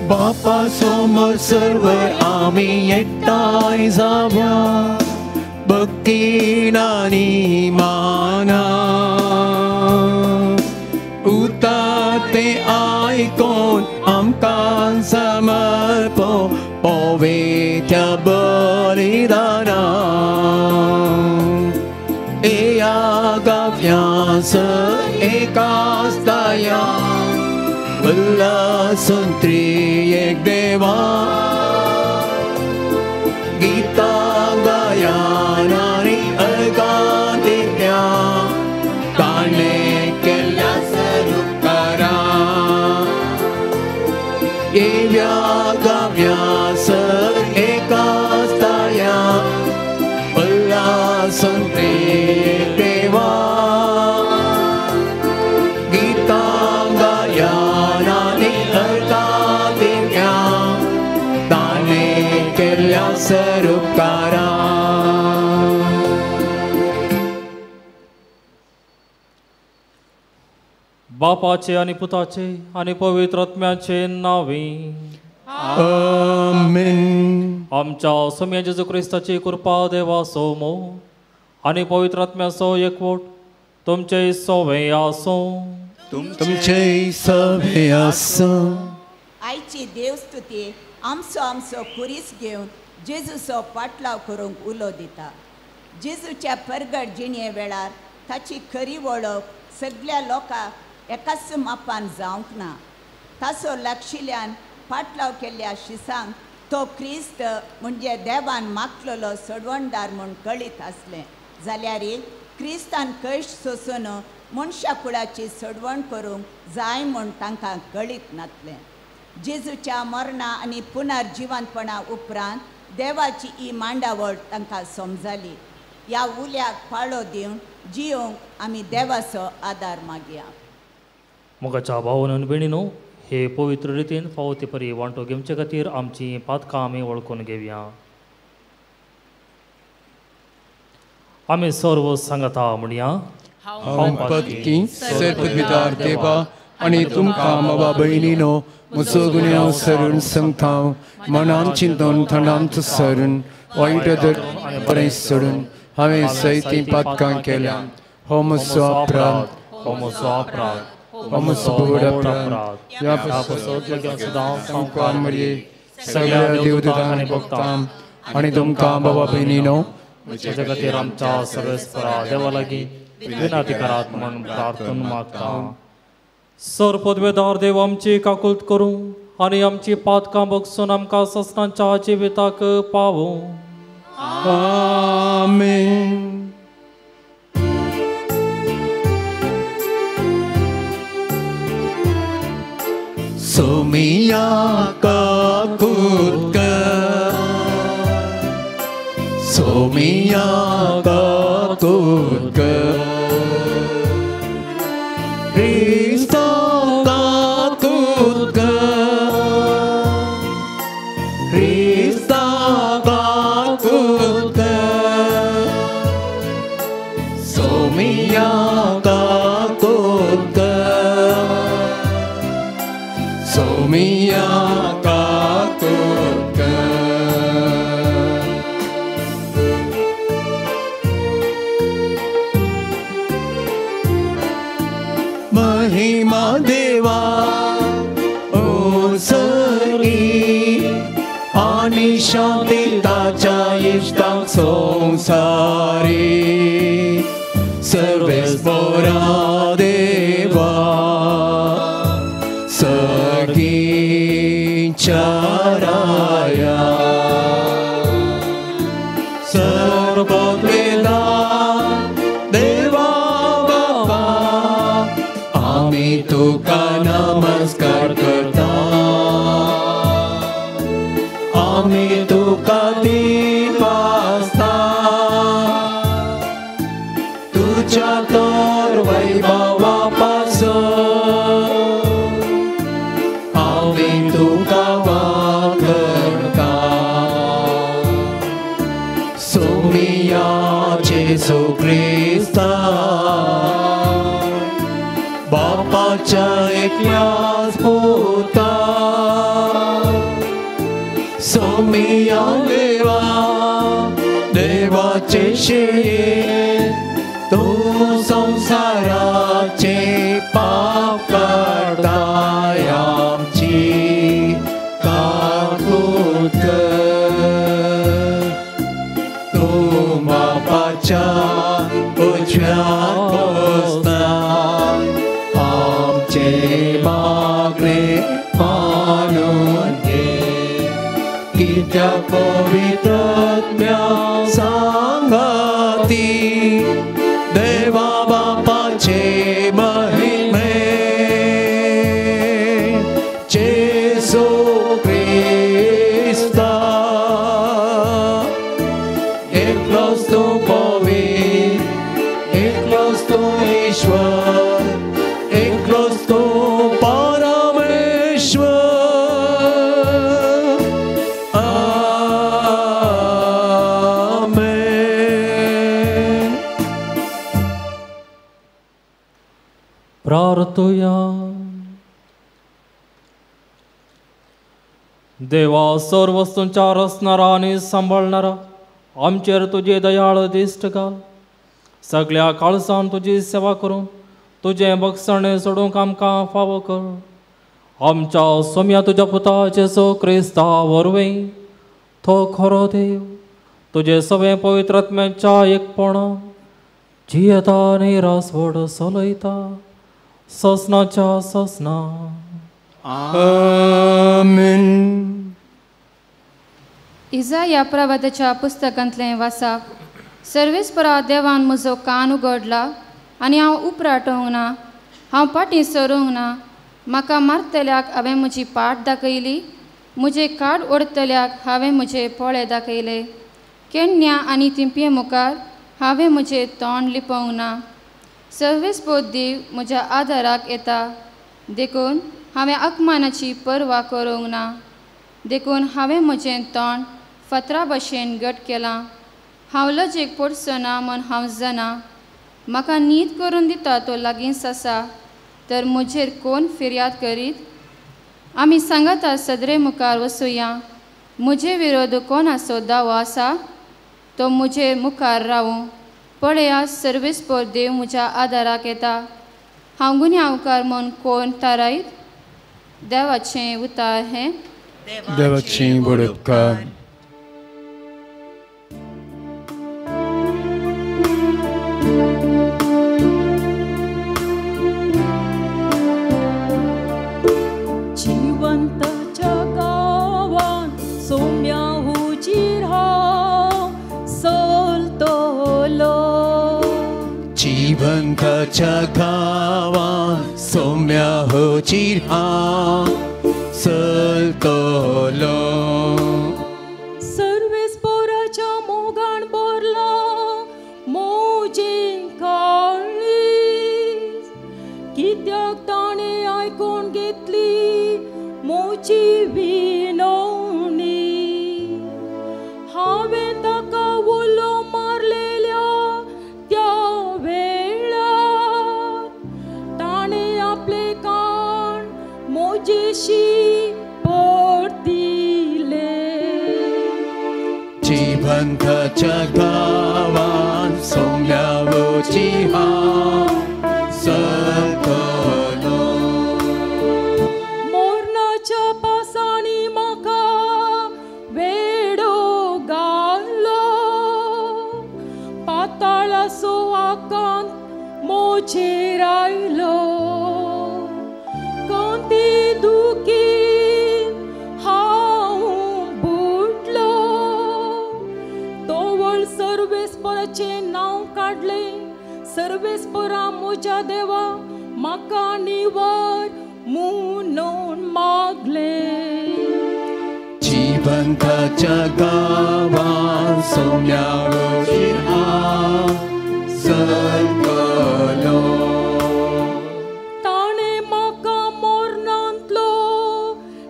बापा समोर सर्वय आमी एकठांय जावया भक्तीन आनी मानान उता तें आयकोन आमकां समर्पो पवित्र बलिदानान एया गव्यास एकास्ताया उल्लासून त्रिएक देवा गीता गायन आनी अर्घां दिल्या ताणें केल्ल्या सरुपकारां एव्या गव्यास एकास्ताया उल्लासून त्रिएक देवा गीता गायन आनी अर्घां दिल्या ताणें केल्ल्या सरुपकारां. बापाचे आनी पुताचे आनी पवित्र आत्म्याचे नांवे आमेन. आमच्या स्वामी जेजू क्रिस्ताची कृपा देवाचो मोग आनी पवित्र आत्म्याचो एकवट तुमचे सवे आसूं. तुमचे सवे आसूं. आयची देवस्तुती आमचो आमचो खुरीस घेवन जेजूचो पाटलाव करूंक उलो दिता. जेजूच्या परगट जिणे वेळार ताची खरी वळख सगळ्या लोकांक एकाच मापान जावंक ना. ताचो लागशिल्ल्यान पाटलाव केल्ल्या शिसांक तो क्रिस्त म्हणजे देवान मागलेलो सोडवणदार म्हूण कळीत आसलें जाल्यार क्रिस्तान कश्ट सोसून मनशा कुळाची सोडवण करूंक जाय म्हूण तांकां कळीत नासलें. जेजूच्या मरणा आनी पुनर्जिवंतपणा उपरांत देवाची ही मांडावळ तांकां समजाली. ह्या उल्याक पाळो दिवन जियोंक आमी देवाचो आदार मागया. मोगाच्या भावन आनी भयणीनो, हे पवित्र रितीन फावो ते परी वांटो घेवचे खातीर आमची पातकां आमी वळखून घेवया. आमी सर्व सांगता म्हणया. हांव पदकी सर्वपितार देवा आनी तुमकां बाबा भयणीनो म्हजो गुन्यांव सरून सांगता मनान चिंतून थंडांत सरून वायट बरें सोडून हांवें सयती पातकां केल्या. हो म्हजो अपराध, हो म्हजो अपराध, हो म्हजो व्हड अपराध. ह्या पासत सदां मरये सगळ्या देवदूतांक आनी भक्तांक आनी तुमकां बाबा भयणीनो म्हज्या खातीर आमच्या सगळेस्परा देवा लागीं विनंती करात म्हूण प्रार्थना मागता. सर पदवेदार देव आमची काकुळट करूं आनी आमची पातकां बगसून आमकां ससनाच्या जिविताक पावूं. आमेन. सोमिया काकुळट कर, सोमिया काकुळट कर, क्रिस्ता काकुळट कर, क्रिस्ता काकुळट कर, सोमिया काकुळट कर, सोमिया काकुळट कर. महिमा देवा ओ सरी आनी शांती ताच्या इश्टांक संवसारी सर्वेस्पोरा देवा सगींच्या राया सर्ववेदा देवा बापा आमी तुका नमस्कार करता, आमी तुका दिपासता, तुज्या तर वैभवा पासून आमी तुका वाखणता. सोमिया जेजू क्रिस्ता बापाच्या एकल्याच पुता सोमिया देवा देवाचे शिये तूं संवसाराचे पाप काडताय आमची काकूत कर तूं बापाच्या उजव्या बसता आमचे मागणे मानून घे कित्याक पवित्रात्म्या सांगाती देवा बापाचे महिमे जेसू क्रिस्ता एकलोच तूं पवित्र एकलोच तूं ईश्वर एकलोच तूं परमेश्वर. आमेन. प्रार्थुया. देवा सर्व वस्तूंच्या रचणारा आनी सांबाळणारा आमचेर तुजी दयाळ दिश्ट घाल. सगळ्या काळसान तुजी सेवा करून तुजें बक्षणें सोडूंक आमकां फावो कर. आमच्या सोम्या तुज्या पुता जेजू क्रिस्ता वरवीं तो खरो देव तुजें सगळें पवित्र आत्म्याच्या एकपणा जियेता आनी रासवड चलयता ससनाच्या ससना. आमेन. इजाया प्रवादाच्या पुस्तकांतलें वासाप. सर्वेस्परा देवान म्हजो कान उगडला आनी हांव उपराटोवंक ना, हांव फाटीं सरूंक ना. म्हाका मारतल्याक हांवें म्हजी पाट दाखयली, म्हजे काड ओडतल्याक हांवें म्हजे पोळे दाखयले. केन्न्या आनी तिंपये मुखार हांवें म्हजें तोंड लिपोवंक ना. सर्वेस्पोर देव म्हज्या आदाराक येता, देखून हांवें अपमानाची पर्वा करूंक ना. देखून हांवें म्हजें तोंड फातरा भशेन घट केलां. हांव लजेक पडचो ना म्हूण हांव जाणा. म्हाका न्हीद करून दिता तो लागींच आसा, तर म्हजेर कोण फिर्याद करीत? आमी सांगाता सदरे मुखार वसुया. म्हजे विरोध कोणाचो दावो आसा तो म्हजे मुखार रावूं. पळया सर्वेस्पोर देव म्हज्या आदाराक येता. हांव गुन्यांवकार म्हूण कोण थारायत? देवाचें उतार हें. देवाचें व्हड उपकार. जिवंताच्या गांवान सोम्या हुजीर हांव चलतलो. जिवंताच्या गांवान सोम्या हुजीर हांव चलतलो. सर्वेस्पोराच्या मोगान भरला म्हजें काळीज, कित्याक ताणें आयकून घेतली म्हजी विनवणी. हांवें ताका उलो मारलेल्या त्या वेळार ताणें आपलें कान म्हजेशी परतिलें. जिवंताच्या गांवान सोम्या हुजीर हांव चलतलो. मोरनाच्या पासांनी म्हाका वेडो घालो, पाताळाचो आकांत म्हजेर आयलो. कांती दुखीन हांव बुडलो, तोवळ सर्वेस्पराचें नांव काडलें. सर्वेस्परा म्हज्या देवा म्हाका निवार म्हणून मागलें. जिवंताच्या गांवान सोम्या हुजीर हांव चलतलो. ताणें म्हाका मोरनांतलो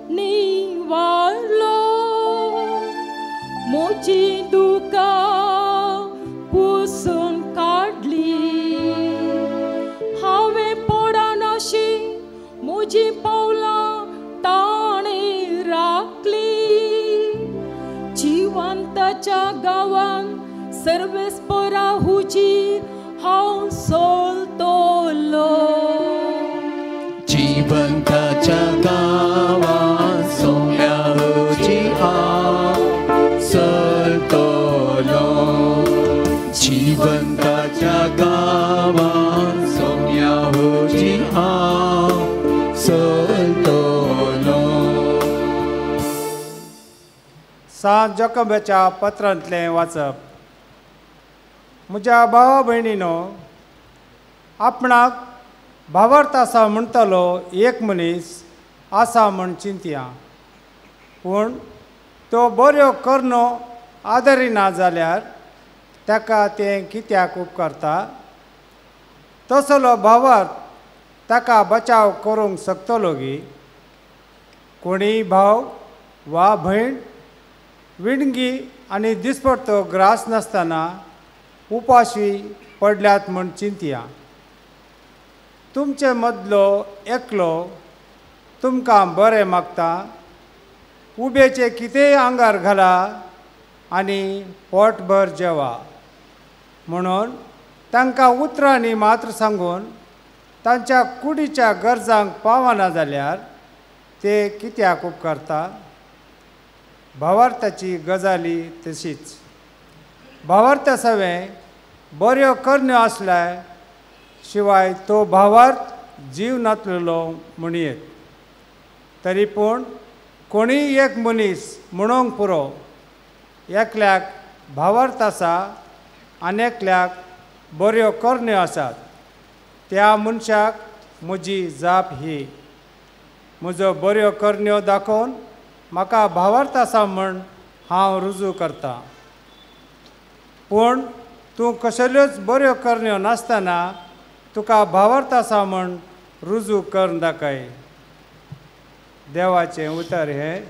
निवारलो, म्हजी दुकां पुसून काडली. हांवें पडनाशिल्लें मुजीं पावलां ताणें राखली. जिवंताच्या गांवान सर्वेस्परा हुजीर हांव चलतलो. जिवंताच्या गांवान सोम्या हुजीर हांव चलतलो. जिवंताच्या गांवान सोम्या हुजीर हांव चलतलो. सांत जाकोबाच्या पत्रांतलें वाचप. म्हज्या भावा भयणीनो, आपणाक भावार्थ आसा म्हणटलो एक मनीस आसा म्हण चिंतया, पूण तो बऱ्यो करनो आदरिना जाल्यार ताका तें कित्याक उपकारता? तसलो भावार्थ ताका बचाव करूंक शकतलो गी? कोणीय भाव वा भयण विणगी आनी दिसपडतो ग्रास नासतना उपाशी पडल्यात म्हण चिंतया. तुमचे मदलो एकलो तुमकां बरें मागता, उबेचें कितेंय आंगार घाला आनी पोटभर जेवा म्हणून तांकां उतरांनी मात्र सांगून तांच्या कुडीच्या गरजांक पावना जाल्यार ते कित्याक उपकारता? भावार्थाची गजाली तशीच. भावार्था सवें बऱ्यो करण्यो आसल्या शिवाय तो भावार्थ जीव नातलेलो म्हणयेत. तरी पूण कोणीय एक मनीस म्हणूंक पुरो, एकल्याक भावार्थ आसा आनी एकल्याक बऱ्यो करण्यो आसात. त्या मनशाक म्हजी जाप ही, म्हजो बऱ्यो करण्यो दाखोवन म्हाका भावार्थ आसा म्हण हांव रुजू करता. पूण तूं कसल्योच बऱ्यो करण्यो नासतना तुका भावार्थ आसा म्हण रुजू करून दाखय. देवाचें उतर हें.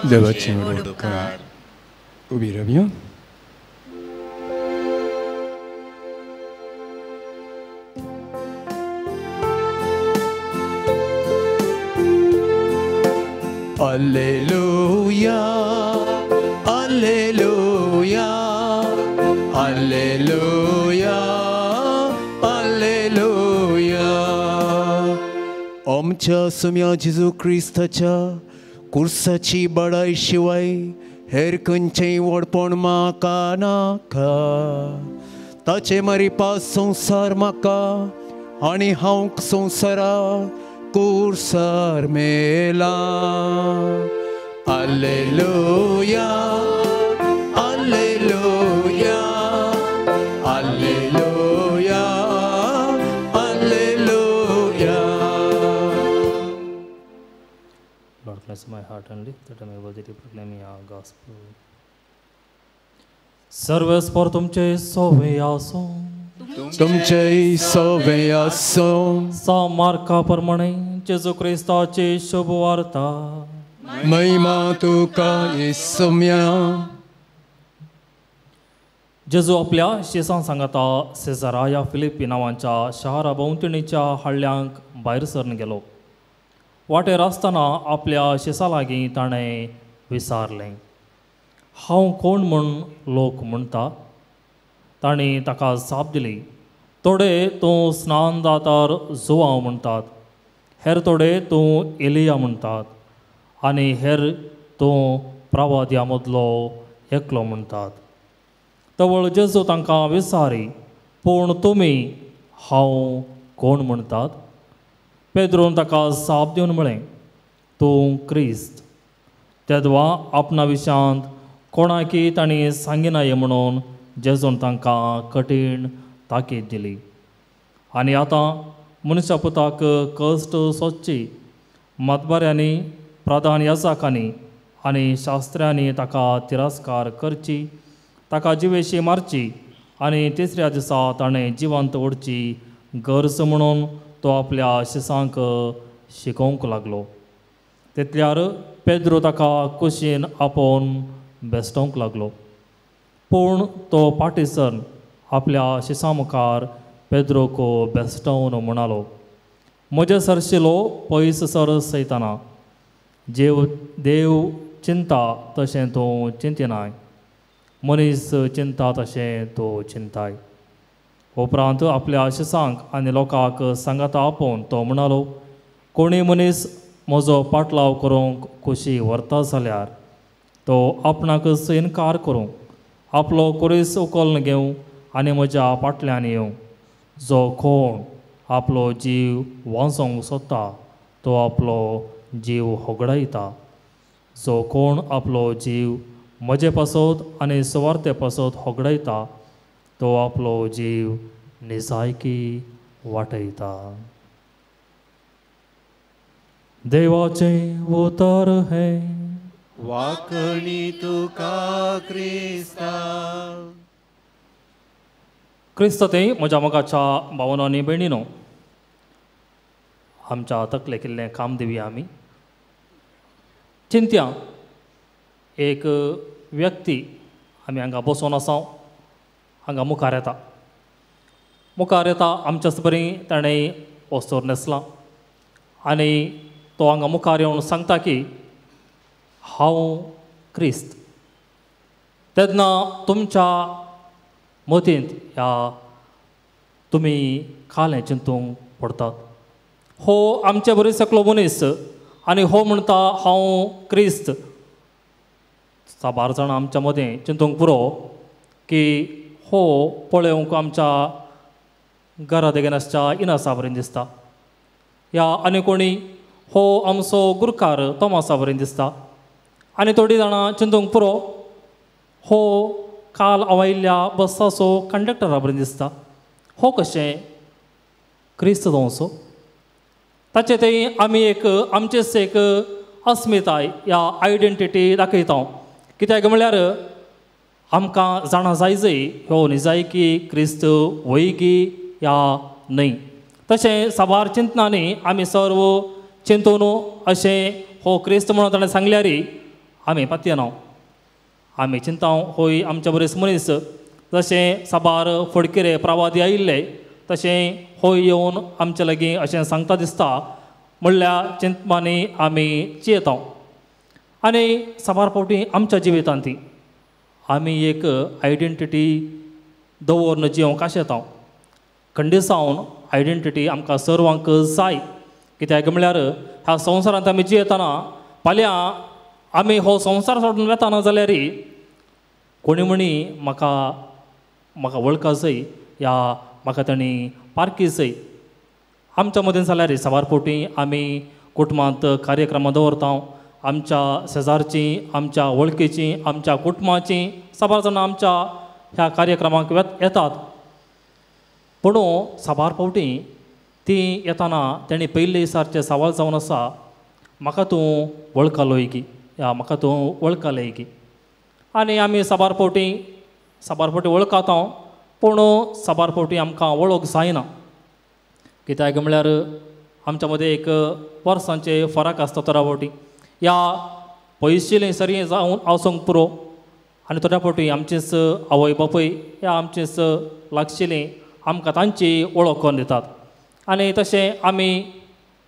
देवाचें उपकार. उबी रावया. Alleluia, Alleluia, Alleluia, Alleluia. आमच्या सुम्या जेजू क्रिस्ताच्या कुर्साची बडाय शिवाय हेर खंयचेंय व्हडपण म्हाका नाका. ताचे मारिपा संवसार म्हाका आनी हांव संवसारा कुर्सार मेला. Alleluia, Alleluia, Alleluia, Alleluia. Lord, bless my heart and lips that I may worthy to proclaim your gospel. सर्वेस्पर तुमचे सोवे आसो. तुमचे सोवे आसो. सा मार्का प्रमाणे जेजू क्रिस्ताची शुभ वार्ता. महिमा तुका येसम्या. जेजू आपल्या शिसां सांगाता सेजाराया फिलिपी नांवाच्या शहरा भोंवतणीच्या हळ्यांक भायर सरून गेलो. वाटेर आसतना आपल्या शिसा लागीं ताणें विचारलें, हांव कोण म्हूण लोक म्हणटा? तांणी ताका जाप दिली, थोडे तूं स्नान दातार जुवांव म्हणटात, हेर थोडे तूं एलिया म्हणटात आनी हेर तूं प्रवाद्या मदलो एकलो म्हणटात. तवळ जेजू तांकां विचारी, पूण तुमी हांव कोण म्हणटात? पेद्रून ताका जाप दिवन म्हळें, तूं क्रिस्त. तेदवा आपणा विशयांत कोणाकी तांणी सांगिनाये म्हणून जेजून तांकां कठीण ताकीद दिली. आनी आतां मनशा पुताक कश्ट सोदची मतबाऱ्यांनी, प्रधान याजकांनी आनी शास्त्र्यांनी ताका तिरस्कार करची, ताका जिवेशी मारची आनी तिसऱ्या दिसा ताणें जिवंत उरची गरज म्हणून तो आपल्या शिसांक शिकोवंक लागलो. तितल्यार पेद्रो ताका कुशीन आपोवन बेस्टोवंक लागलो. पूण तो फाटीं सरन आपल्या शिसां मुखार पेद्रोक बेस्टोवन म्हणालो, म्हज्या सरशिलो पयस सर सैताना, जेव देव चिंता तशें तूं चिंतिनाय, मनीस चिंता तशें तूं चिंताय. उपरांत आपल्या शिसांक आनी लोकांक सांगाता आपोवन तो म्हणालो, कोणी मनीस म्हजो पाटलाव करूंक खुशी व्हरता जाल्यार तो आपणाकच इनकार करूं, आपलो कुरीस उखलून घेवं आनी म्हज्या फाटल्यान येवं. जो कोण आपलो जीव वांचोवंक सोदता तो आपलो जीव होगडायता. जो कोण आपलो जीव म्हजे पासत आनी सुवार्ते पासत होगडायता तो आपलो जीव निजायकी वाटयता. देवाचें उतर हें. वाकणी तुका क्रिस्ता. क्रिस्त ते म्हज्या मोगाच्या भावनो आनी भयणीनो, आमच्या तकले केल्लें काम दिवया. आमी चिंत्या एक व्यक्ती आमी हांगा बसोन आसा, हांगा मुखार येता, मुखार येता आमच्याच बरी ताणें वस्तूर न्हेसलां आनी तो हांगा मुखार येवन सांगता की हांव क्रिस्त. तेन्ना तुमच्या मतींत ह्या तुमी कालें चिंतूंक पडटात, हो आमचे बरी सकलो मनीस आनी हो म्हणटा हांव क्रिस्त. साबार जाणां आमच्या मदें चिंतूंक पुरो की हो पळोवंक आमच्या घरा देगेन आसच्या इनासा बरें दिसता, ह्या आनी कोणी हो आमचो गुरकार तोमासा बरें दिसता, आनी थोडीं जाणां चिंतूंक पुरो हो काल आवायिल्ल्या बसाचो कंडक्टरा बरें दिसता, हो कशें क्रिस्त जावचो. ताचे थंय आमी एक आमचेच एक अस्मिताय ह्या आयडेंटिटी दाखयता. कित्याक म्हळ्यार आमकां जाणा जाय जय ह्यो निजायकी क्रिस्त वयगी या न्हय. तशें साबार चिंतनांनी आमी सर्व चिंतून अशें हो क्रिस्त म्हणून ताणें सांगल्यार आमी पातयेना. आमी चिंता होय आमच्या बरेच मनीस जशें साबार फडकिरे प्रवादी आयिल्ले तशें होय येवन आमचे लागीं अशें सांगता दिसता म्हणल्यार चिंतपांनी आमी चियेता. आनी साबार फावटी आमच्या जिवितांत ती आमी एक आयडेंटिटी दवरून जियोंक आशेता. खंडीसावन आयडेंटिटी आमकां सर्वांक जाय. कित्याक म्हळ्यार ह्या संवसारांत आमी जियेतना फाल्यां आमी हो संवसार सोडून वेताना जाल्यार कोणी म्हणी म्हाका म्हाका वळखा जाय या म्हाका तांणी पारखी जाय. आमच्या मदीं जाल्यार साबार फावटी आमी कुटुंबांत कार्यक्रमां दवरता, आमच्या शेजारचीं, आमच्या वळखीचीं, आमच्या कुटुंबाचीं साबार जाणां आमच्या ह्या कार्यक्रमाक येतात. पूण साबार फावटी ती येताना तेणी पयले दिसाचे सवाल जावन आसा, म्हाका तूं वळखलोय की या म्हाका तूं वळखलें की. आनी आमी साबार फावटी वळखता पूण साबार फावटी आमकां वळख जायना. कित्याक म्हळ्यार आमच्या मदें एक वर्सांचे फरक आसता थोड्या फावटी या पयशिल्लें सरी जावन आसूंक पुरो आनी थोड्या फावटी आमचेच आवय बापूय या आमचेच लागशिल्लीं आमकां तांची वळख करून दितात आनी तशें आमी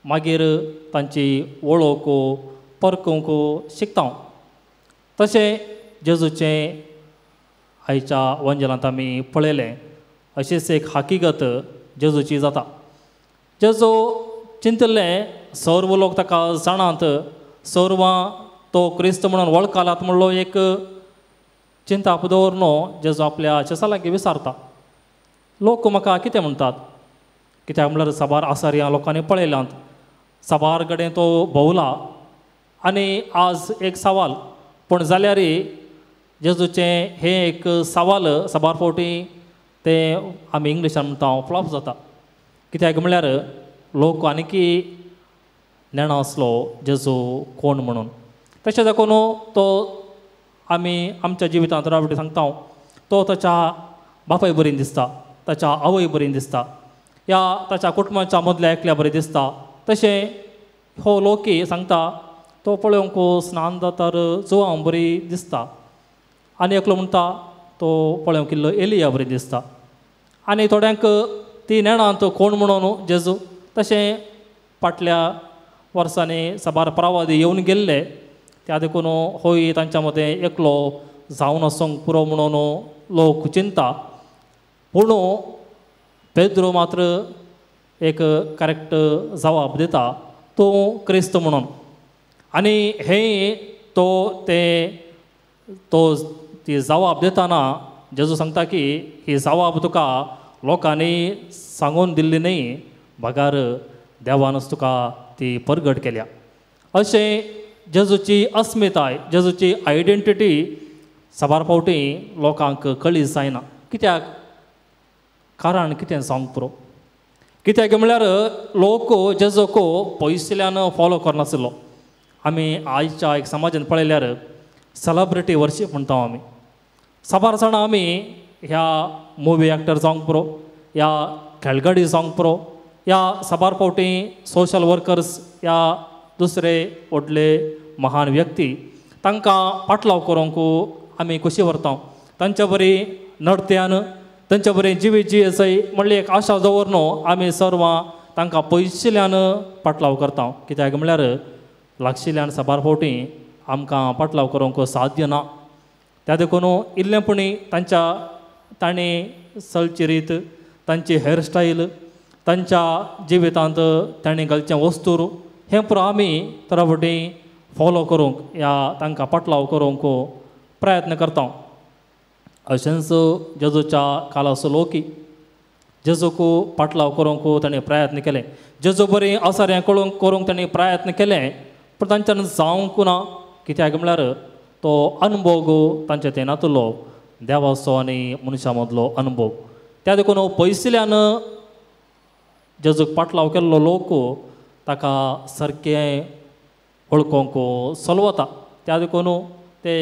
मागीर तांची वळख परखूंक शिकता. तशें जेजूचें आयच्या वंजलांत आमी पळयलें अशीच एक हकीगत जेजूची जाता. जेजू चिंतिल्लें सर्व लोक ताका जाणात, सर्वां तो क्रिस्त म्हणून वळखलात म्हणलो एक चिंताप दवरून जेजू आपल्या चेसा लागीं विचारता, लोक म्हाका कितें म्हणटात? कित्याक म्हणल्यार साबार आसार ह्या लोकांनी पळयल्यात, साबार कडेन तो भोंवला. आनी आज एक सवाल पूण जाल्यार जेजूचें हें एक सवाल साबार फावटी तें आमी इंग्लिशान म्हणटा फ्लॉप जाता. कित्याक म्हणल्यार लोक आनीकी नेणा आसलो जेजू कोण म्हणून. तशें देखून तो आमी आमच्या जिवितांत थोड्या फावटी सांगता तो ताच्या बापाय बरीन दिसता, ताच्या आवय बरीन दिसता, या ताच्या कुटुंबाच्या मदल्या एकल्या बरें दिसता. तशें हो लोकी सांगता तो पळोवंक स्नान जातार जुवां बरी दिसता आनी एकलो म्हणटा तो पळोवंक इल्लो एलिया बरी दिसता. आनी थोड्यांक ती नेणांत कोण म्हणून जेजू. तशें फाटल्या वर्सांनी साबार प्रवादी येवन गेल्ले त्या देखून होय तांच्या मदें एकलो जावन आसूंक पुरो म्हणून लोक चिंता. पूण पेद्रो मात्र एक करेक्ट जवाब दिता, तूं क्रिस्त म्हणून. आनी हे तो ते तो ती जवाब दिताना जेजू सांगता की ही जवाब तुका लोकांनी सांगून दिल्ली न्हय, बगार देवानच तुका ती परगट केल्या. अशें जेजूची अस्मिताय, जेजूची आयडेंटिटी साबार फावटी लोकांक कळी जायना. कित्याक? कारण कितें सांगूंक पुरो, कित्याक म्हळ्यार लोक जेजूक पयसुल्ल्यान फॉलो करनाशिल्लो. आमी आयच्या एक समाजान पळयल्यार सेलेब्रिटी वर्शीप म्हणटा आमी. साबार जाणां आमी ह्या मुवी एक्टर जावंक पुरो, ह्या खेळगडी जावंक पुरो, ह्या साबार फावटी सोशल वर्कर्स ह्या दुसरे व्हडले महान व्यक्ती तांकां पाटलाव करूंक आमी खोशी व्हरता. तांच्या बरी नडत्यान तांच्या बरी जिवी जी आसाय म्हणली एक आशा दवर न्हू आमी सर्वां तांकां पयशिल्ल्यान पाटलाव करता. कित्याक म्हळ्यार लागशिल्ल्यान साबार फावटी आमकां पाटलाव करूंक साध्य ना. त्या देखून इल्लें पुणी तांच्या तांणी चलची रीत, तांची हेअरस्टायल, तांच्या जिवितांत तांणी घालचें वस्तूर हें पुरो आमी थोड्या फावटी फॉलो करूंक ह्या तांकां पाटलाव करूंक प्रयत्न करता. अशेंच जेजूच्या काळाचो लोकी जेजूक पाटलाव करूंक ताणें प्रयत्न केले, जेजू बरी आसारें करूंक ताणें प्रयत्न केले, पूण तांच्यान जावंक ना. कित्याक म्हळ्यार तो अनुभव तांचे ते नातलो देवाचो आनी मनशा मदलो अनुभव. त्या देखून पयसुल्ल्यान जेजूक पाटलाव केल्लो लोक ताका सारकें वळखूंक सलवता. त्या देखून ते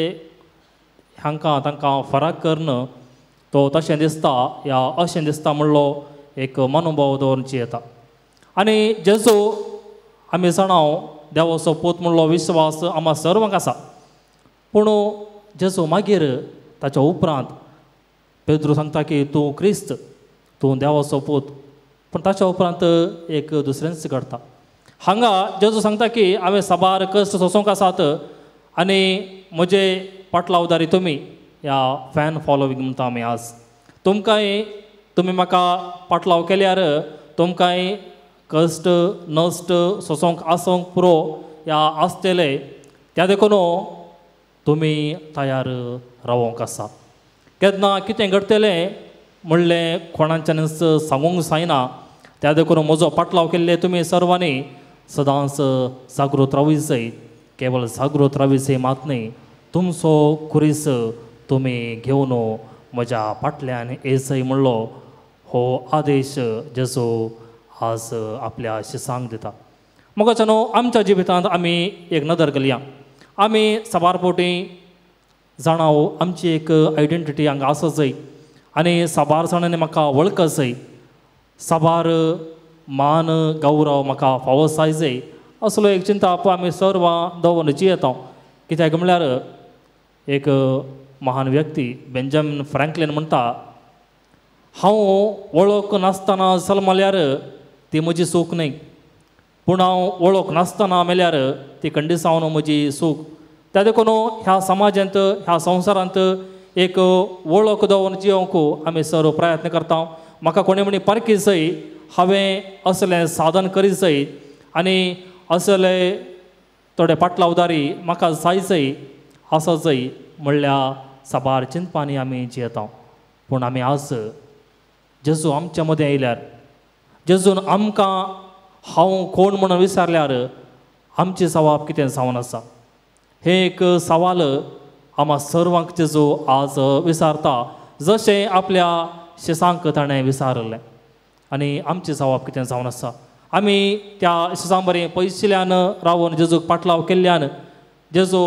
हांकां तांकां फरक करून तो तशें दिसता या अशें दिसता म्हणलो एक मनोभाव दवरून येता. आनी जेजू आमी जाणां देवाचो पूत म्हणलो विश्वास आमकां सर्वांक आसा. पूण जेजू मागीर ताच्या उपरांत पेद्रू सांगता की तूं क्रिस्त, तूं देवाचो पूत. पूण ताच्या उपरांत एक दुसरेंच घडटा. हांगा जेजू सांगता की हांवें साबार कश्ट सोंसूंक आसात आनी म्हजे पाटलावदारी तुमी ह्या फॅन फॉलोवींग म्हणटा आमी आज तुमकांय तुमी म्हाका पाटलाव केल्यार तुमकांय कश्ट नश्ट सोंसूंक आसूंक पुरो ह्या आसतले. त्या देखून तुमी तयार रावोंक आसा. केन्ना कितें घडटलें म्हणलें कोणाच्यानच सांगूंक जायना. त्या देखून म्हजो पाटलाव केल्ले तुमी सर्वांनी सदांच जागृत रावूंक जाय. केवळ जागृत रावूंक जाय मात न्हय, तुमचो खुरीस तुमी घेवन म्हज्या फाटल्यान येसय म्हणलो हो आदेश जेजू आज आपल्या शिसांक दिता. मोगाच्या न्हू आमच्या जिवितांत आमी एक नदर घालया. आमी साबार फावटी जाणां आमची एक आयडेंटिटी हांगा आसा जाय आनी साबार जाणांनी म्हाका वळख जाय, साबार मान गौरव म्हाका फावो जाय जाय असलो एक चिंता आमी सर्वां दवरून जियेता. कित्याक म्हळ्यार एक महान व्यक्ती बेंजामीन फ्रँकलीन म्हणटा, हांव वळख नासतना जल्मल्यार ती म्हजी चूक न्हय, पूण हांव वळख नासतना मेल्यार ती कंडिसावन म्हजी चूक. त्या देखून ह्या समाजांत ह्या संवसारांत एक वळख दवरून जियोंक आमी सर्व प्रयत्न करता. म्हाका कोणी म्हणी पारखी जाय, हांवें असलें साधन करीत जाय आनी असले थोडे पाटलावदारी म्हाका जाय जाय आसा जाय म्हणल्या साबार चिंतपांनी आमी जियेता. पूण आमी आज जेजू आमच्या मदें आयल्यार, जेजून आमकां हांव कोण म्हणून विचारल्यार आमची जवाब कितें जावन आसा हें एक सवाल आमा सर्वांक जेजू आज विचारता, जशें आपल्या शिसांक ताणें विचारलें. आनी आमची जवाब कितें जावन आसा, आमी त्या शिसां बरें पयशिल्ल्यान रावन जेजूक पाटलाव केल्ल्यान जेजू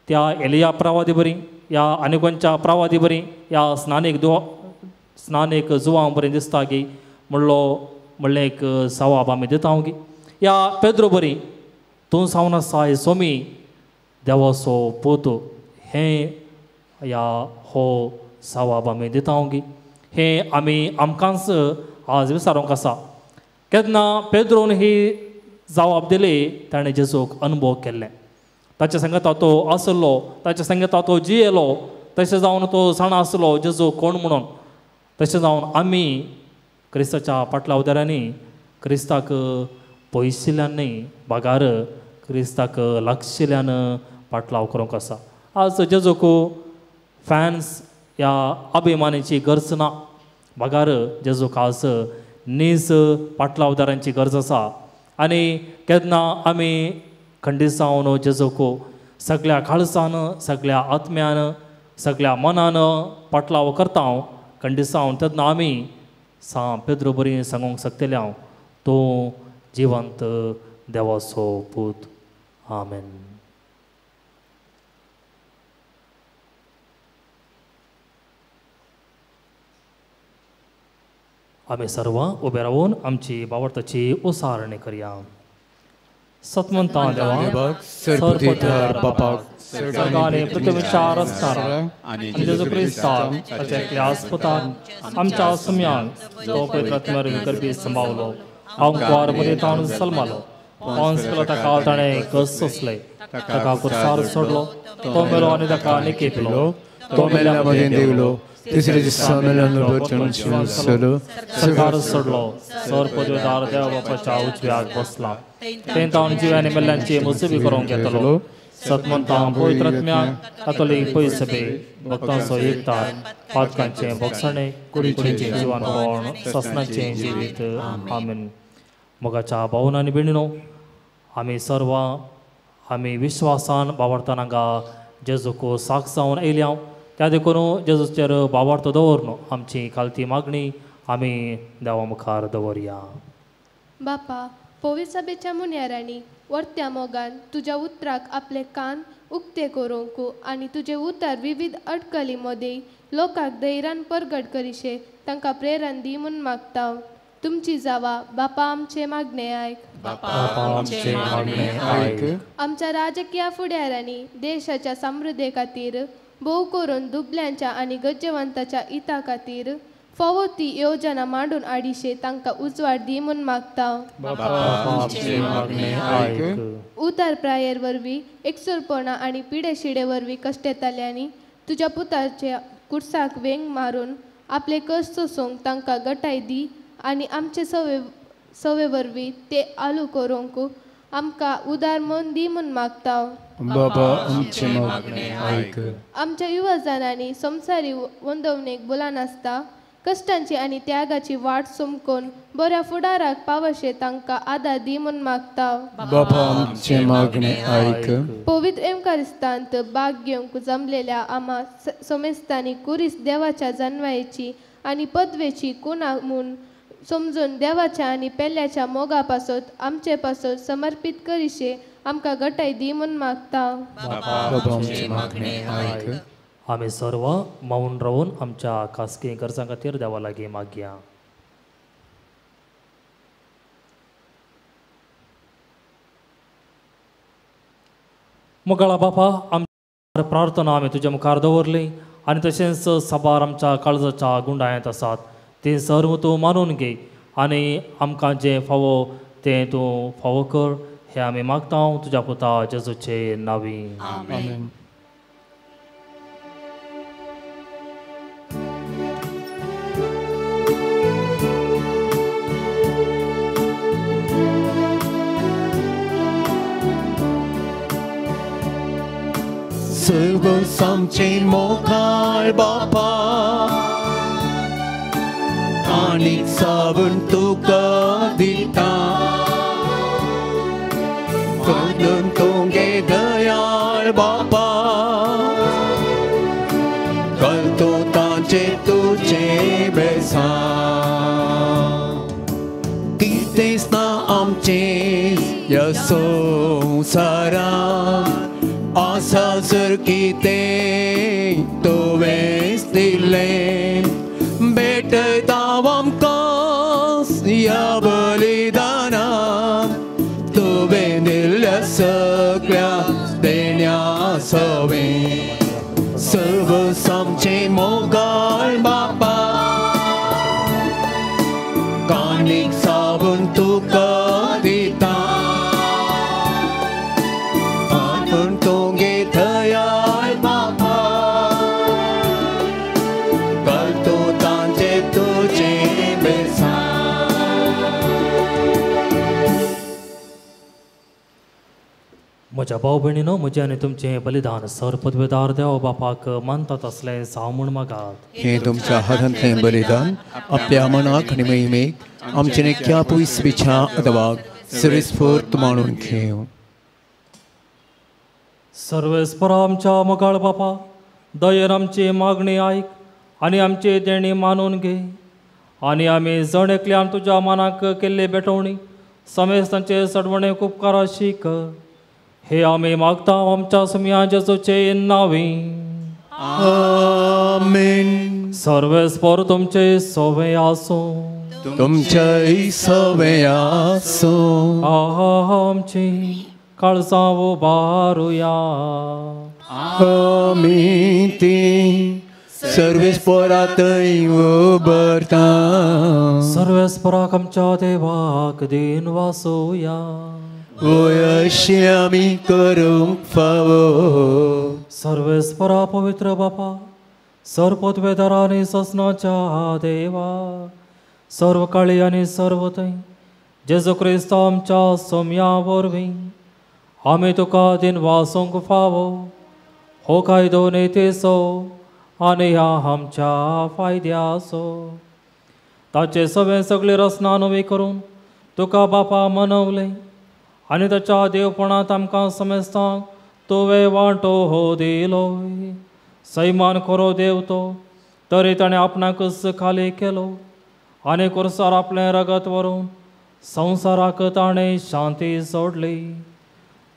त्या एलिया प्रवादी बरी ह्या आनी खंयच्या प्रवादी बरी ह्या स्नानेक जुवां बरें दिसता की म्हणलो म्हणलें एक सवाब आमी दिता की ह्या पेद्रो बरी तूं जावन आसा सोमी देवाचो पूत हें ह्या हो सवाब आमी दिता की हें आमी आमकांच आज विचारूंक आसा. केन्ना पेद्रोन ही जबाब दिली ताणें जेजूक अनुभव केल्लें. ताच्या सांगता तो आसलो, ताच्या सांगता तो जियेलो, तशें जावन तो जाणा आसलो जेजू कोण म्हणून. तशें जावन आमी क्रिस्ताच्या पाटलावदारांनी क्रिस्ताक पयशिल्ल्यान न्ही बागार क्रिस्ताक लागशिल्ल्यान पाटलाव करूंक आसा. आज जेजूक फॅन्स ह्या अभिमानाची गरज ना, बागार जेजूक आज नीज पाटलावदारांची गरज आसा. आनी केन्ना आमी खंडीत जावन जेजूक सगळ्या काळजान, सगळ्या आत्म्यान, सगळ्या मनान पाटलाव करता खंडीत जावन, तेन्ना आमी सां पेद्रो बरी सांगूंक शकतले हांव, तूं जिवंत देवाचो पूत. आमेन. आमी सर्वां उबे रावून आमची बावडताची उसारणी करया. सतमंता देवा, सरपतिदार बापाक, सगळ्यांनी पृथ्वीच्या रस्त्यार आनी जेजू क्रिस्ताक ताच्या एकल्या आस्पताक आमच्या सुम्यान तो पवित्र आत्म्यार करपी सांबावलो, आंकवार मदीं ताणून सलमालो, पांच केलो ताका ताणें कस सोंसले, ताका कुर्सार सोडलो, तो मेलो आनी ताका निकेपलो, तो मेल्या मदीं देवलो, तिसऱ्या दिसा मेल्यान सरकार सोडलो, सर पदवेदार देव बापाच्या उजव्याक बसला, तें तावन जिव्यानी मेल्ल्यांची मुसबी करूंक येतलो. सतमंता पवित्र आत्म्याक कातोलीक पयसबे भक्तांचो एकतार, पातकांचें भोगसणें, कुडीचें जिवानपण, ससनाचें जिवीत. आमेन. मोगाच्या भावन आनी भयणीनो, आमी सर्वां आमी विश्वासान बावडतान हांगा जेजूक साक्ष जावन येयल्या, त्या देखून जेजूचेर बावार्थ दवरन आमची खालती मागणी आमी देवा मुखार दवरया. बापा, पवित्र मुन्यारांनी वर्त्या मोगान तुज्या उतराक आपले कान उक्ते करूंक आनी तुजे उतर विविध अडकली मदें लोकांक धैर्यान परगट करिशे तांकां प्रेरण दी म्हूण मागता. तुमची जावा बापा आमचे मागणे आयक. आमच्या राजकीय फुडाऱ्यांनी देशाच्या समृद्धे खातीर भोव करून दुबल्यांच्या आनी गरजेवंताच्या हिता खातीर फावो ती योजना मांडून आडिशे तांकां उजवाड दी म्हूण मागता. उतार प्रायेर वरवीं एकसुरपणा आनी पिडेशिडे वरवीं कश्टेताल्यांनी तुज्या पुताच्या कुर्साक वेंग मारून आपले कश्ट सोसूंक तांकां गटाय दी आनी आमचे सवे वरवीं ते आलू करूंक आमकां उदार मन दी म्हूण मागता. बाबा आमचे मागणे आयक. आमच्या युवा जाणांनी संवसारी वंदवणेक बोलानासता कश्टांची आनी त्यागाची वाट समकून बऱ्या फुडाराक पावशे तांकां आदार दी म्हूण मागता. बाबा आमचे मागणे आयक. पवित्र एमकारिस्तांत भाग घेवंक जमलेल्या आमा समेस्तांनी कुरीस देवाच्या जानवायेची आनी पदवेची कुणा म्हूण समजून देवाच्या आनी पेल्याच्या मोगा पासत आमचे पासत समर्पीत करिशे आमकां गटाय दी म्हूण मागता. बाबा आमचे मागणे आयक. आमी सर्व मौन रावून आमच्या खासगी गरजां खातीर देवा लागीं मागया. मोगाळा बापा, आमच्या प्रार्थना आमी तुज्या मुखार दवरली आनी तशेंच साबार आमच्या काळजाच्या गुंडायांत आसात तें सर्व तूं मानून घे आनी आमकां जें फावो तें तूं फावो कर हें आमी मागता तुज्या पुता जेजूचे नांवी. आमेन. सर्व आमचे मोगाळ बापा, काणीक सावून तुका दिता, करून तुगे दयाळ बापा, करतो तांचे तुजे बेसा, कितेंच ना आमचें ह्या संवसारांत, आसा जर कितें तुवेंच दिलें, भेटयता आमकां ह्या बलिदानान, तुवें दिल्ल्या सगळ्या देण्या सवें, सर्व आमचें मोगाळ बापा, काणीक सावून तुका दिता, म्हज्या भाव भयणीनो, म्हजें आनी तुमचें बलिदान सर पदवेदार देव बापाक मानतात असलें जावं म्हूण मागात. हें तुमच्या हातांतलें बलिदान आपल्या मनाक आनी महिमेक आमचे नेक्या पयस विच्या अदवाक सर्वेस्फूर्त मानून घेवं. सर्वेस्परा आमच्या मोगाळ बापा, दयेन आमची मागणी आयक आनी आमची देणी मानून घे आनी आमी जण एकल्यान तुज्या मनाक केल्ली भेटवणी समेस्तांचे सडवणेक उपकाराशी कर. हे आमी मागता आमच्या सुमया जेजूचे नांवी. आमेन. सर्वेस्पर तुमचे सवे आसूं. तुमचेय सवे आसूं. आमची काळजां उबारुया. आमी ती सर्वेस्परा थंय उबरता. सर्वेस्पराक आमच्या देवाक दीन वासोया. वयशी आमी करूंक फावो. सर्वेस्परा पवित्र बापा, सर्व पदवेदारा आनी ससनाच्या देवा, सर्व काळी आनी सर्व थंय जेजू क्रिस्त आमच्या सोम्या वरवीं आमी तुका दीन वासूंक फावो. हो कायदो नेतेचो आनी ह्या आमच्या फायद्याचो. ताचे सगळे सगळे रचना नवी करून तुका बापा मनवलें आनी ताच्या देवपणांत आमकां समेस्तांक तुवें वांटो हो दिलो. सैमान खरो देव तो, तरी ताणें आपणाकच खाली केलो आनी कुर्सार आपलें रगत व्हरून संवसाराक ताणें शांती सोडली.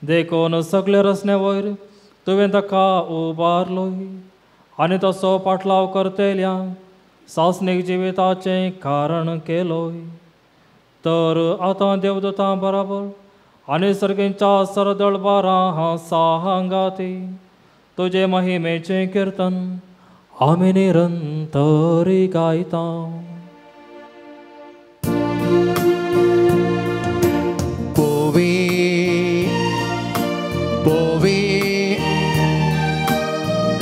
देखून सगळे रचने वयर तुवें ताका उबारलोय आनी तसो पाटलाव करतल्यांक सासणीक जिविताचें कारण केलोय. तर आतां देवदूतां बराबर आनी सर्गींच्या सरदळबारां सांगाती तुजे महिमेचें किर्तन आमी निरंतरी गायता. पोवी पोवी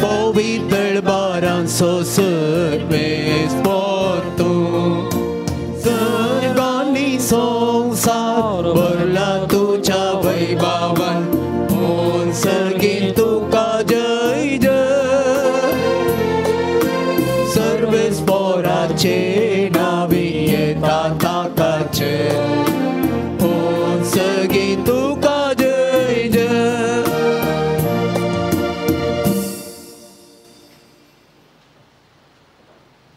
पोवी दळबारांचो सर्वेस्पर तूं, सर्वांनी संवसार भरला तुज्या वैभवान, म्हूण सर्गीं तुका जय जय. सर्वेस्पराचे नांवी येता ताकाचे, म्हूण सर्गीं तुका जय जय.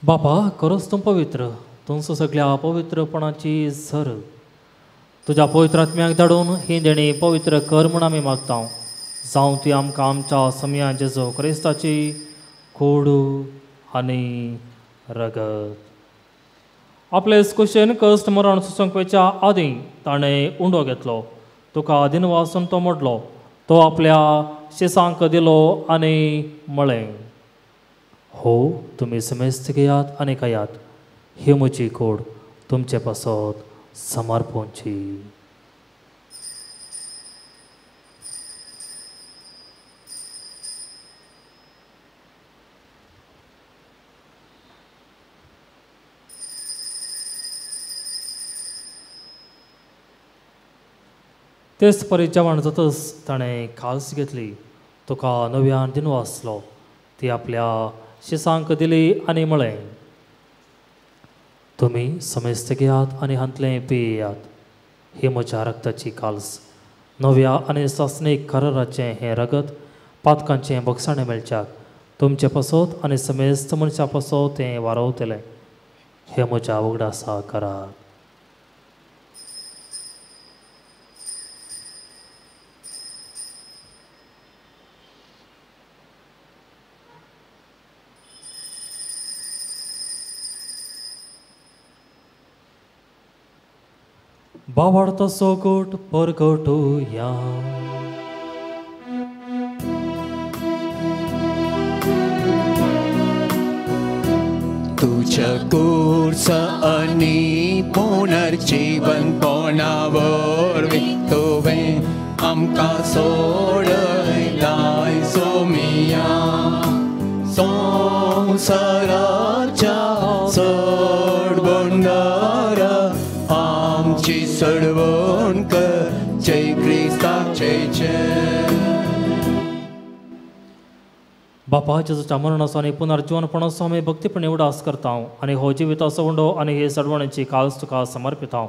बापा, खरोच तूं पवित्र, तुमचो सगळ्या पवित्रपणाची सर. तुज्या पवित्र आत्म्याक धाडून ही देणी पवित्र कर म्हूण आमी मागता. जावं ती आमकां आमच्या समया जेजू क्रिस्ताची कोडू आनी रगत. आपले कुशेन कश्ट मरण सुसंकवेच्या आदीं ताणें उंडो घेतलो, तुका दिनवासून तो मोडलो, तो आपल्या शिसांक दिलो आनी म्हळें, हो तुमी समेस्त घेयात आनी खायात, ही म्हजी कोड तुमचे पासत समर्पणची. तेच परी जेवण जातच ताणें काल्स घेतली, तुका नव्यान दिनवासलो, ती आपल्या शिसांक दिली आनी म्हळें, तुमी समेस्त घेयात आनी हांतलें पियात, ही म्हज्या रक्ताची काल्स, नव्या आनी सासणीक कराराचें हें रगत पातकांचें बगसाणें मेळच्याक तुमचे पासत आनी समेस्त मनशां पासत तें वारवतलें. हें म्हज्या उगडासा करात. बावडतो सोगोट परगटुया. तुझ्या कुर्सा आनी पुनर्जीवनपणा वरवीं तुवें आमकां सोडयलाय सोमिया, संवसाराच्या सोडबंडारा आमची सडवण कर, जय क्रिस्ताचे जय. बापा जेजूच्या मरणाचो आनी पुनर्जीवनपणाचो आमी भक्तीपणी उडास करता आनी हो जिविताचो उंडो आनी हे सडवणेची काळज तुका समर्पिता.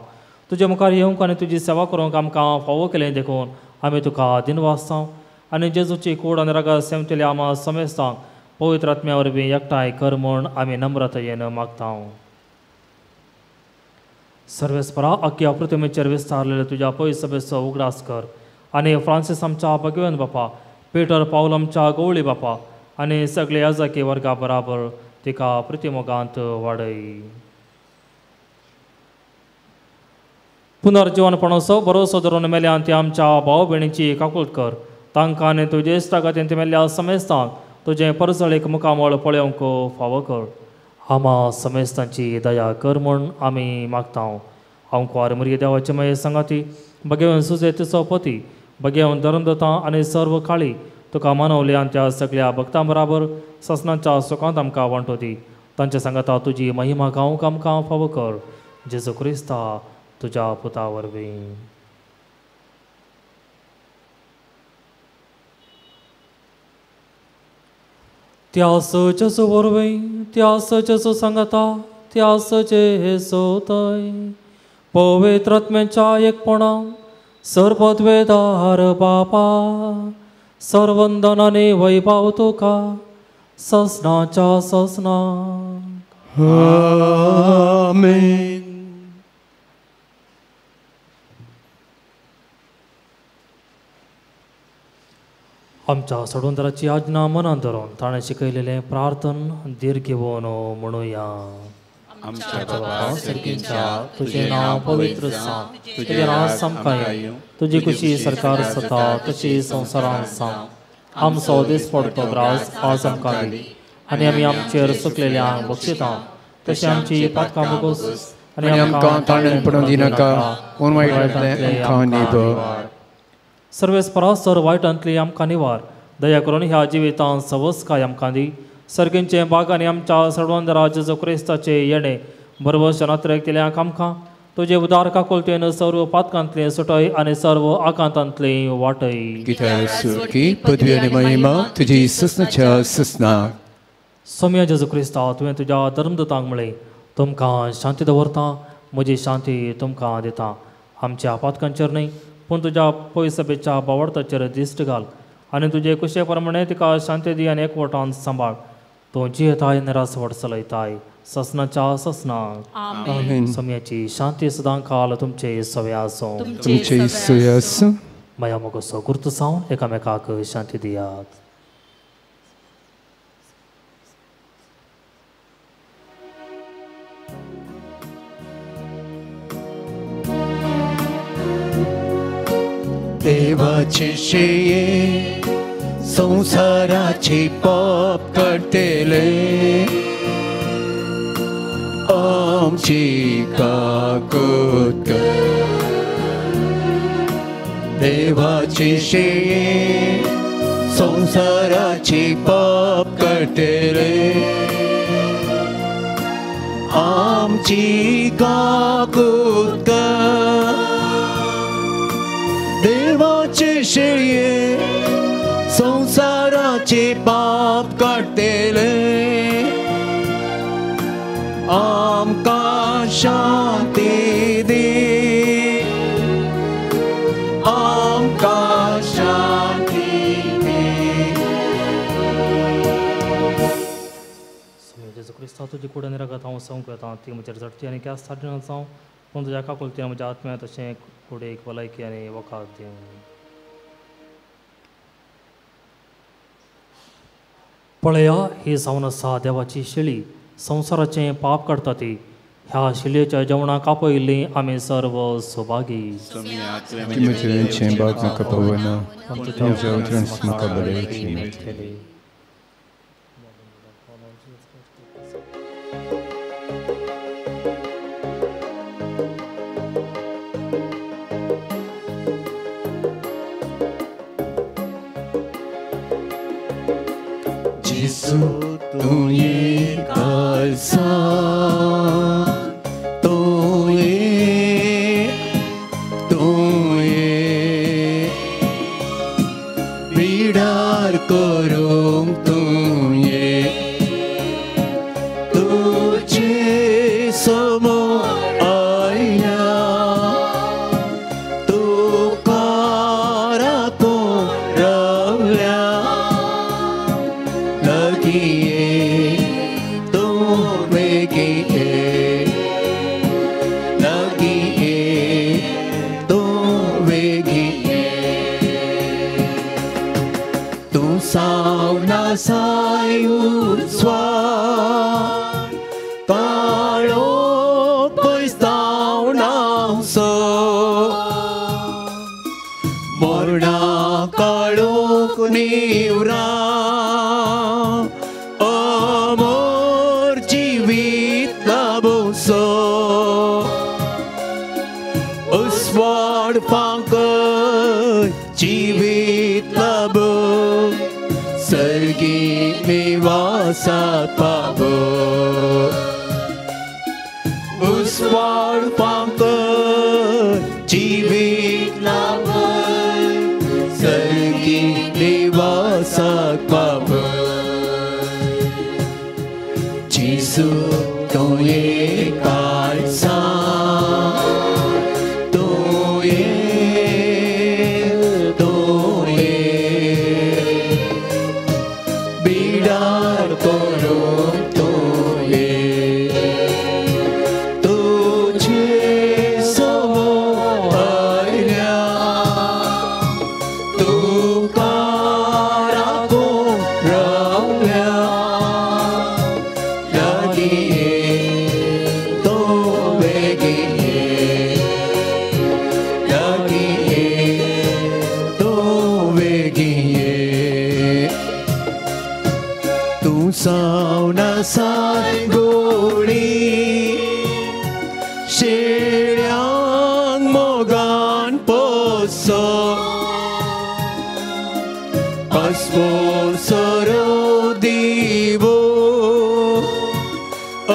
तुजे मुखार येवंक आनी तुजी सेवा करूंक आमकां फावो केलें देखून आमी तुका दिनवासता आनी जेजूची कूड आनी रागा सेमतेल्या आमा समेस्तांक पवित्र आत्म्या वरवीं एकठांय कर म्हूण आमी नम्रतायेन मागता. सर्वेस्परा अख्ख्या पृथ्वीचेर विस्तारलेल्या तुज्या पयसभेचो उगडास कर आनी फ्रांसीस आमच्या भगवंत बापा, पीटर पावल आमच्या गवळी बापा आनी सगळे याजकी वर्गा बराबर तिका प्रतिमोगांत वाडय. पुनर्जीवनपणाचो भरोसो धरून मेल्यान ती आमच्या भाव भयणीची काकूट कर. तांकां आनी तुजे इश्टागतीन मेल्ल्या समेस्तांक तुजें परजळीक मुखामळ पळोवंक फावो कर. आमा समेस्तांची दया कर म्हूण आमी मागता. हांव कुवार मुरगे देवाचे माये सांगाती भगेवन सुजे तिचो पती भगेवन धर्मदता आनी सर्व काळी तुका मानवली आनी त्या सगळ्या भक्तां बराबर ससनाच्या सुखांत आमकां वांटो दी. तांच्या सांगाता तुजी महिमा गावंक आमकां फावो कर. जेजू क्रिस्ता तुज्या पुता वरवीं. त्या जेजू वरवीं, त्या जेजू सांगाता, त्या जेजू पवित्र आत्म्याच्या एकपणा सर्वद्वेदार बापा सर्वंदनाने वैभव तुका ससनाच्या ससना. आमेन. आमच्या सोडवणदाराची आज्ञा मनात धरून ताणें शिकयलेलें प्रार्थन धीर घेवन म्हणुया. आमच्या बापा सर्गींच्या, तुजें नांव पवित्र जावं, तुजें राज आमकां येवं, तुजी खुशी सरकार जाता तशी संवसारांत जावं. आमचो दिसपडतो ग्रास आज आमकां दी आनी आमी आमचेर चुकलेल्यांक बक्षिता तशें आमची पातकां भोगोस आनी आमकां ताणें पडून दिनाका, पूण वायटांतलें आमकां निवार. सर्वेस्परा सर वायटांतली आमकां निवार. दया करून ह्या जिवितांत सवस्काय आमकां दी. सर्गींचे बाग आनी आमच्या सर्वंदरा जेजू क्रिस्ताचे येणे बरोबर नात्रेक दिल्यांक आमकां तुजे उदार काकुळटेन सर्व पातकांतलें सुटय आनी सर्व आकांतांतलें वाटय. कित्याक सुखी पदवी आनी महिमा तुजी ससनाच्या ससनाक. सोम्या जेजू क्रिस्ता, तुवें तुज्या धर्मदूतांक म्हळें, तुमकां शांती दवरता, म्हजी शांती तुमकां दिता. आमच्या पातकांचेर न्हय पूण तुज्या पयसभेच्या बावडताचेर दिश्ट घाल आनी तुजे कुशे प्रमाणे तिका शांती दी आनी एकवटान सांबाळ. तूं जियेताय निरास वट चलयताय ससनाच्या ससनाक. आमेन. सोम्याची शांती सदां काल तुमचे सवे आसूं. तुमचे सवे आसूं. माया मोगोसो गुर्त जावन एकामेकाक शांती दियात. देवाचे शेये संसाराचे पाप काडटले, आमची काकूत कर. देवाचे शेये संसाराचे पाप काडटले, आमची काकूत कर. देवाचे शेळये संसाराचे पाप काडटले, आमकां शांती दी, आमकां शांती दी. सोम्या जेजू क्रिस्ता, तुजी कूड आनी रगत हांव संवंक वेता ती म्हजेर झडटी आनी क्यास थाडना जावं, पूण तुज्या काकुळटेन म्हज्या आत्म्या तशें कुडेक भलायकी आनी वखद दिवं. पळया, ही जावन आसा देवाची शेळी, संवसाराचें पाप काडटा ती. ह्या शिलयेच्या जेवणाक आपयिल्लीं आमी सर्व सौभागी. तुमचें बाग म्हाका पळोवना, तुमच्या उतरान म्हाका बरें मेळटलें. जेसू तूं ये कालसा, तूं ये, तूं ये, बिडार करूंक तूं उस्वाड काळो पयस जावनासो मरणा काळोख निवरा अमर जिवीत लाभोसो उस्वाड फांकय जिवीत लाभो सर्गी निवासात पावो उस्वाड फांकय जिवीत लाभो सर्गी निवासात पावो जेजू तुवें काळजां तुवें तुवें बिडार करूंक तुवें तुजे समोर आयल्या तुका राखूंक रावल्या लागीं तूं बेगीन लागीं तूं बेगीन तूं सावनासाय गोडी शेळ्यांक मोगान पोसो पासवो सरो दिवो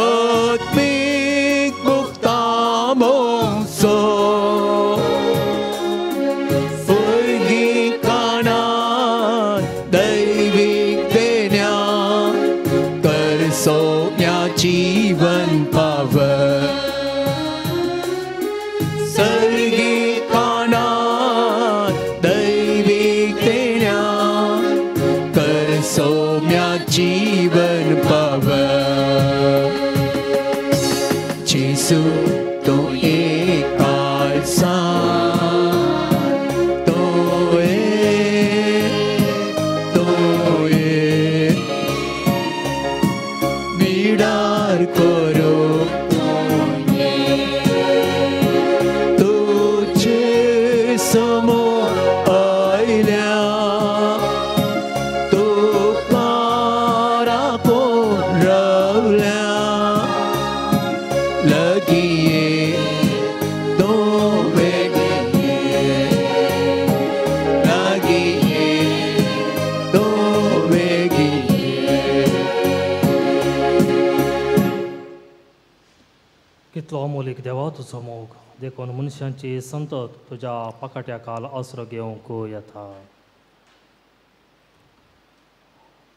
आत्मीक मुक्तामोसो स्वर्गी कानान दैवीक देण्या कर सोम्या जीवन पाव सर्गी कानान दैवीक देण्या कर सोम्या जीवन पाव जेजू तुवें काळजां तुवें तुवें बिडार करूंक तुजे समोर आयल्या तुका राखूंक रावल्या लागीं तूं बेगीन लागीं तूं बेगीन. कितलो अमोलीक देवा तुजो मोग देखून मनशांची संतत तुज्या पाकाट्या काल आसरो घेवंक येता.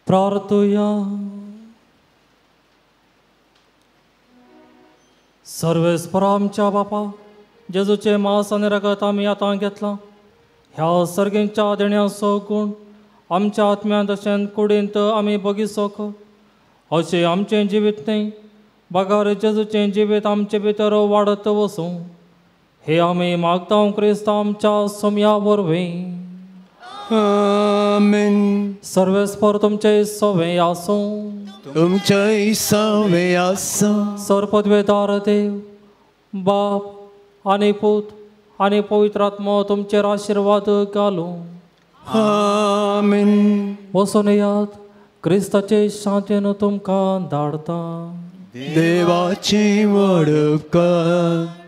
प्रार्थुया. सर्वेस्परा आमच्या बापा जेजूचें मांस आनी रगत आमी आतां घेतलां ह्या सर्गींच्या देण्याचो गूण आमच्या आत्म्यांत तशेंच कुडींत आमी बगीसोक अशें आमचें जिवीत न्हय बगर जेजूचें जिवीत आमचे भितर वाडत वसूं हे आमी मागता क्रिस्त आमच्या सोम्या वरवीं. आमेन. सर्वेस्पर तुमचे सवे आसूं तुमचेय सवे आसूं. सर्पद्वेदार देव बाप आनी पूत आनी पवित्र आत्मो तुमचेर आशिर्वाद घालूं. आमेन. वचून येयात क्रिस्ताचे शांतीन तुमकां धाडता. देवाची व्हड उपकार.